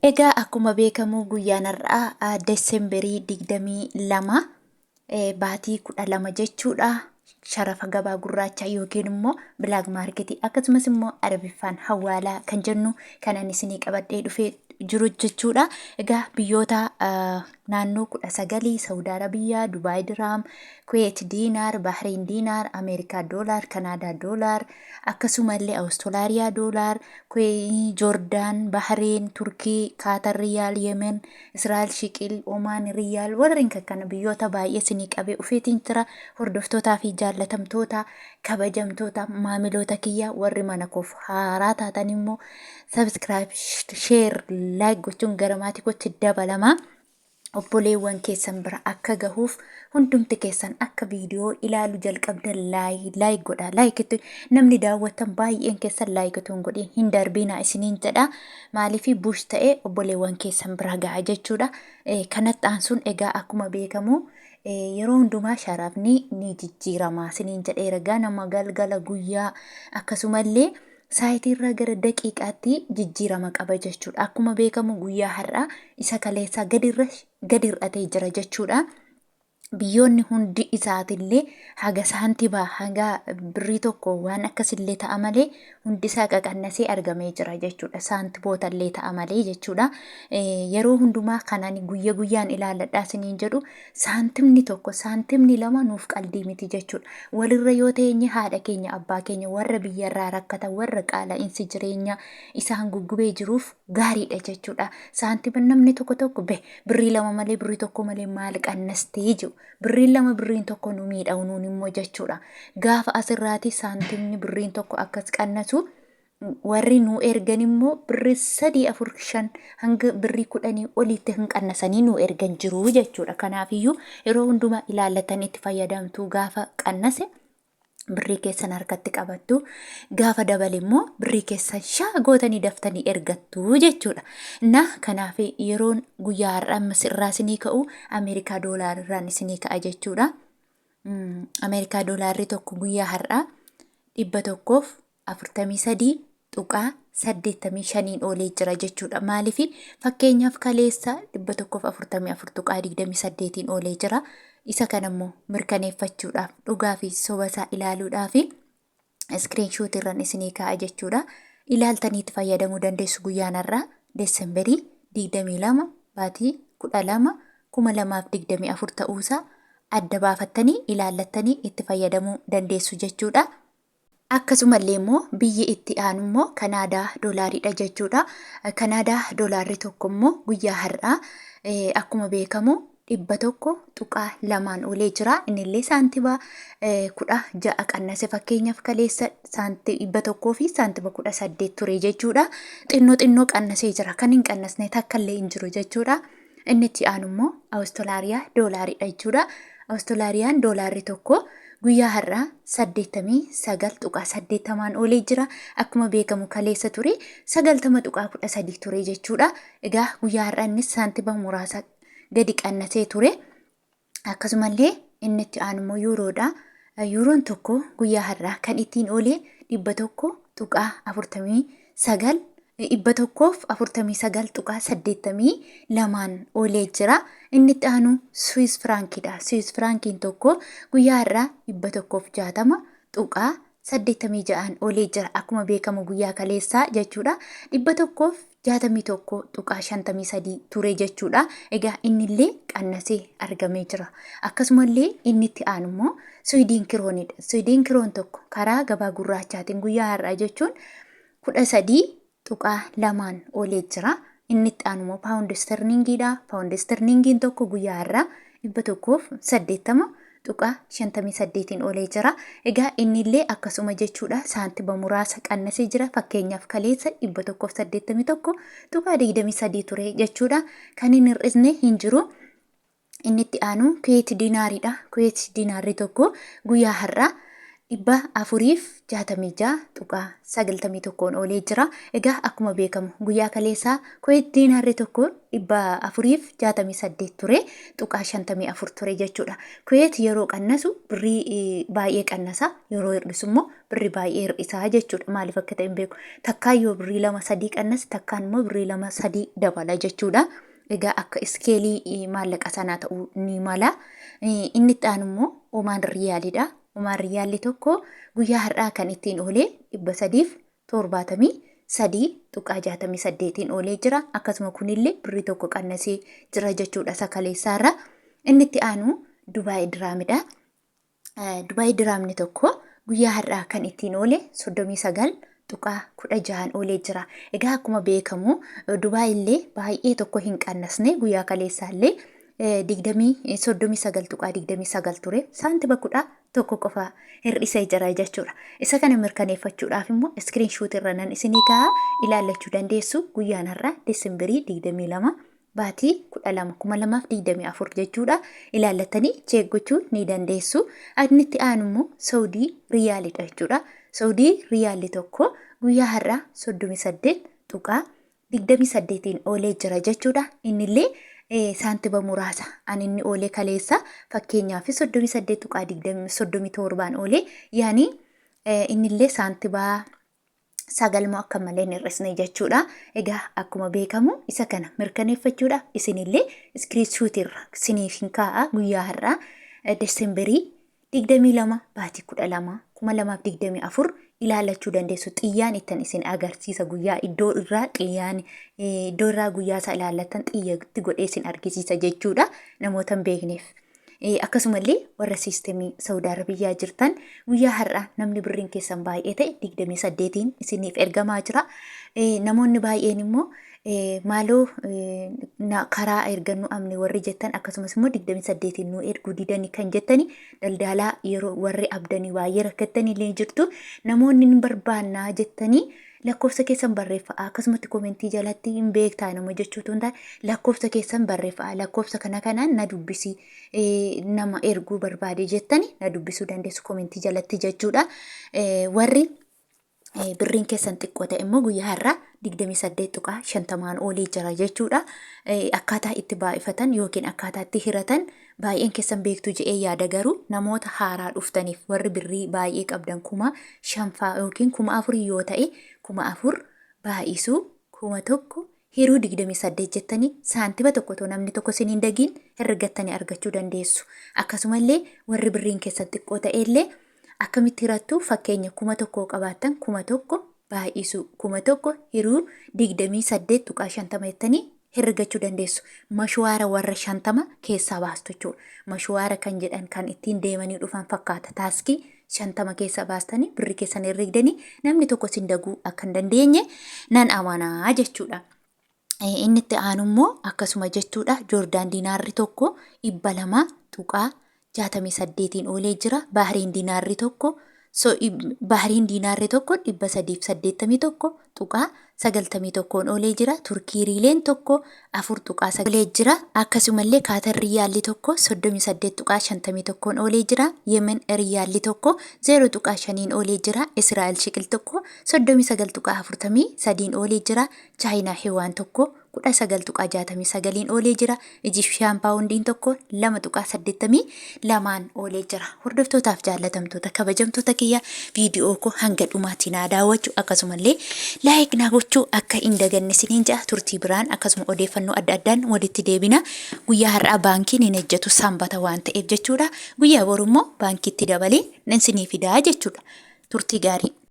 Egaa akkuma beekamu guyyaan har'aa Desemberii 22, baatii 12 jechuudha. Sharafa gabaa gurraachaa yookiin immoo black market, akkasumas immoo Arabiffaan hawaalaa kan jennu kanan isinii qabadhee dhufee jiru jechuudha. Egaa biyyoota naannoo 19, Saudi Arabiyaa, Dubaay Diraam, Kuweet Diinaar, Bahriin Diinaar, Ameerikaa Doolaar, Kanaadaa Doolaar, akkasumallee Awustiraaliyaa Doolaar, Joordaan, Bahriin, Turkii, Kaatar Riyaal, Yemen, Israa'el Shiqil, Omaan Riyaal, warreen kana biyyoota baay'ee isinii qabee dhufeetiin jira. Hordoftootaa fi jaallatamtoota, kabajamtoota maamiloota kiyya, warri mana koof haaraa taatan immoo subscribe, share, like gochuun gara maatii kootti dabalama. Obboleewwan keessan bira akka gahuuf hundumti keessan akka viidiyoo ilaalu jalqabdan like godha. Like namni daawwattan baay'een keessan like utuu hin godhin hin darbinaa isiniin jedha. Maaliif bush ta'ee obboleewwan keessan bira gaha jechuudha. Kanatti aansuun egaa akkuma beekamu yeroo hundumaa sharafni ni jijjiirama isiniin jedheera. Ganama, galgala, guyyaa, akkasumallee saayitii gara daqiiqaatti jijjiirama qaba jechuudha. Akkuma beekamu guyyaa har'aa isa kaleessaa gadirra gadi hir'atee jira jechuudha. Biyyoonni hundi isaatillee haga saantibaa, haga birrii tokko waan akkasillee ta'a malee, hundi isaa qaqannasee argamee jira jechuudha. Saantiboota illee ta'a malee jechuudha. Yeroo hundumaa kanaan guyya guyyaan ilaalladhaa isiniin jedhu, saantimni tokko, saantimni lama nuuf qaldii miti jechuudha. Walirra yoo teenye haadha keenya, abbaa keenya warra biyyarraa rakkatan, warra qaala'insi jireenya isaan guggubee jiruuf gaariidha jechuudha. Saantima namni tokko tokko be birrii 2 malee, birrii 1 malee maal qannastee jiru. Birriin 2, birriin 1 nu miidhawu nuun immoo jechuudha. Gaafa asirraati saantimni, birriin 1 akkas qannasu, warri nu ergan immoo birrii 3, 4, 5 hanga birrii 10 oliitti hin qannasanii nu ergan jiru jechuudha. Kanaafiyyuu yeroo hundumaa ilaallatanii itti fayyadamtu. Gaafa qannase birrii keessan harkatti qabattu, gaafa dabale immoo birrii keessan shaa gootanii daftanii ergattu jechuudha. Na kanaaf yeroon guyyaa har'aa ammas irraa isinii ka'u Ameerikaa doolaarraan isinii ka'a jechuudha. Ameerikaa doolaarri tokko guyyaa har'aa 143.85n oolee jira jechuudha. Maaliif, fakkeenyaaf kaleessa 144.28n oolee jira. Isa kana immoo mirkaneeffachuudhaaf, dhugaa fi soba isaa ilaaluudhaaf screenshot irran isinii kaa'a jechuudha. Ilaaltanii itti fayyadamuu dandeessu. Guyyaan har'aa Desemberii 22, baatii 12, 2024 ta'uusaa adda baafattanii ilaallattanii itti fayyadamuu dandeessu jechuudha. Akkasumallee immoo biyyi itti aanu immoo Kanaadaa doolaariidha jechuudha. Kanaadaa doolaarri tokko immoo guyyaa har'aa akkuma beekamu 100.2n oolee jira. Innillee saantima 16 qannase. Fakkeenyaaf kaleessa saanti 100 fi saantima 18 ture jechuudha. Xinnoo xinnoo qannasee jira. Kan hin qannasne takka illee hin jiru jechuudha. Inni itti aanu immoo Awustiraaliyaa doolaariidha jechuudha. Awustiraaliyaan doolaarri tokko guyyaa har'aa 89.80n oolee jira. Akkuma beekamu kaleessa ture 90.13 ture jechuudha. Egaa guyyaa har'aa innis saantima muraasa gadi qannasee ture. Akkasumallee inni itti aanu immoo yuuroodha. Yuuroon tokko guyyaa har'aa kan ittiin oolee 100.49, 149.82n oolee jira. Inni itti aanu Swiss firaankiidha. Swiss firaankiin tokko guyyaa har'aa 160.86n oolee jira. Akkuma beekamu guyyaa kaleessaa jechuudha, 161.53 ture jechuudha. Egaa innillee qannasee argamee jira. Akkasumallee inni itti aanu immoo Swiidin kiroonidha. Swiidin kiroon tokko karaa gabaa gurraachaatiin guyyaa har'aa jechuun 13.2n oolee jira. Inni itti aanu immoo paawundi sterlingiidha. Paawundi sterlingiin tokko guyyaa har'aa 180.58n oolee jira. Egaa inni illee akkasuma jechuudha. Saantima muraasa qannasee jira. Fakkeenyaaf kaleessa 181.23 ture jechuudha. Kan hin hir'isne hin jiru. Inni itti aanu Kuweet diinaariidha. Kuweet diinaarri tokko guyyaa har'aa 466.91n oolee jira. Egaa akkuma beekamu guyyaa kaleessaa Kuweet diinaarri tokko 468 ture tuqaa 54 ture jechuudha. Kuweet yeroo qannasu birrii baay'ee qannasa, yeroo hir'isu immoo birrii baay'ee hir'isaa jechuudha. Maaliif akka ta'e hin beeku. Takkaan yoo birrii 2 3 qannase, takkaan immoo birrii 2 3 dabala jechuudha. Egaa akka iskeelii maallaqa sanaa ta'uu ni mala. Inni itti aanu immoo Omaan Riyaalidha. Omaan Riyaalli tokko guyyaa har'aa kan ittiin oolee 373.68n oolee jira. Akkasuma kunillee birrii 1 qannasee jira jechuudha isa kaleessaarra. Inni itti aanu Dubaay Diraamidha. Dubaay Diraamni tokko guyyaa har'aa kan ittiin oole 39.16n oolee jira. Egaa akkuma beekamu Dubaay illee baay'ee tokko hin qannasne, guyyaa kaleessaa illee 39.29 ture, saantima 11 qofa hir'isee jira jechuudha. Isa kana mirkaneeffachuudhaaf immoo iskiriin shuutii irra nan isinii ka'a, ilaallachuu dandeessu. Guyyaan har'aa Desemberii 22 baatii 12 2024 jechuudha. Ilaallattanii cheek gochuu ni dandeessu. Inni itti aanu immoo Saudii Riyaalidha jechuudha. Saudii Riyaalli tokko guyyaa har'aa 38.28n oolee jira jechuudha. Innillee saantiba muraasa an inni oolee kaleessa fakkeenyaaf 38.37n oolee, yaani innillee saantibaa 9 moo akka malee hin hir'isne jechuudha. Egaa akkuma beekamu isa kana mirkaneeffachuudhaaf isinillee iskiriinshuutii irra isiniif hin kaa'a. Guyyaa har'aa Desemberii 22 baatii 12 2024 ilaallachuu dandeessu. Xiyyaan ittan isin agarsiisa, guyyaa iddoo irraa xiyyaan iddoo irraa guyyaa isaa ilaallattan xiyyatti godhee isin argisiisa jechuudha namoota hin beekneef. Akkasumallee warra siistemii Saudi Arabiyyaa jirtan, guyyaa har'aa namni birriin keessan baay'ee ta'e 28n isiniif ergamaa jira. Namoonni baay'een immoo maaloo karaa ergannu amne warri jettan, akkasumas immoo 28n nu erguu didanii kan jettani, daldaalaa yeroo warri abdanii baay'ee rakkattanii illee jirtu. Namoonni hin barbaannaa jettanii lakkoofsa keessan barreeffa'a. Akkasumatti komentii jalatti hin beektaa nama jechuutu hin taane, lakkoofsa keessan barreeffa'a. Lakkoofsa kana kanaan na dubbisi, nama erguu barbaade jettani na dubbisuu dandeessu komentii jalatti jechuudha. Warri birriin keessan xiqqoo ta'e immoo guyyaa har'aa 28.50n oolee jira jechuudha. Akkaataa itti baay'ifatan yookiin akkaataa itti hiratan baay'een keessan beektu je'ee yaada, garuu namoota haaraa dhuftaniif, warri birrii baay'ee qabdan 5000 yookiin 4000 yoo ta'e, 4000 baay'isuu 1000 hiruu 28 jettanii saantiba tokko otoo namni tokko isin hin dagiin herregattanii argachuu dandeessu. Akkasumallee warri birriin keessan xiqqoo ta'e illee akkamitti hirattu? Fakkeenya 1000 qabaattan, 1000 baay'isuu 1000 hiruu 28.50 jettanii herregachuu dandeessu. Mashuwaara warra 50 keessaa baastu jechuudha. Mashuwaara kan jedhan kan ittiin deemanii dhufan fakkaata. Taaskii 50 keessaa baastanii birri keessan herregdanii namni tokko isin daguu akka hin dandeenye nan amanaa jechuudha. Inni itti aanu immoo akkasuma jechuudha. Joordaan diinaarri tokko 200.68n oolee jira. Baahriin diinaarri tokko 381.91n oolee jira. Turkii riileen tokko 4.9 oolee jira. Akkasumallee Kaatar riyyaalli tokko 38.51n oolee jira. Yemen riyyaalli tokko 0.5n oolee jira. Israa'el shiqil tokko 39.43n oolee jira. Chaayinaa Hiwaan tokko 19.69n oolee jira. Ijipshiyaan paawundiin tokko 2.82n oolee jira. Hordoftootaaf jaallatamtoota kabajamtoota kiyya, viidiyoo koo hanga dhumaatti naa daawwachuu akkasumallee laayik naa gochuu akka hin daganne isiniin ja'a. Turtii biraan akkasuma odeeffannoo adda addaan walitti deebina. Guyyaa har'aa baankiin hin hojjetu, sanbata waan ta'eef jechuudha. Guyyaa boru immoo baankiitti dabalee nan isinii fidaa jechuudha. Turtii gaarii.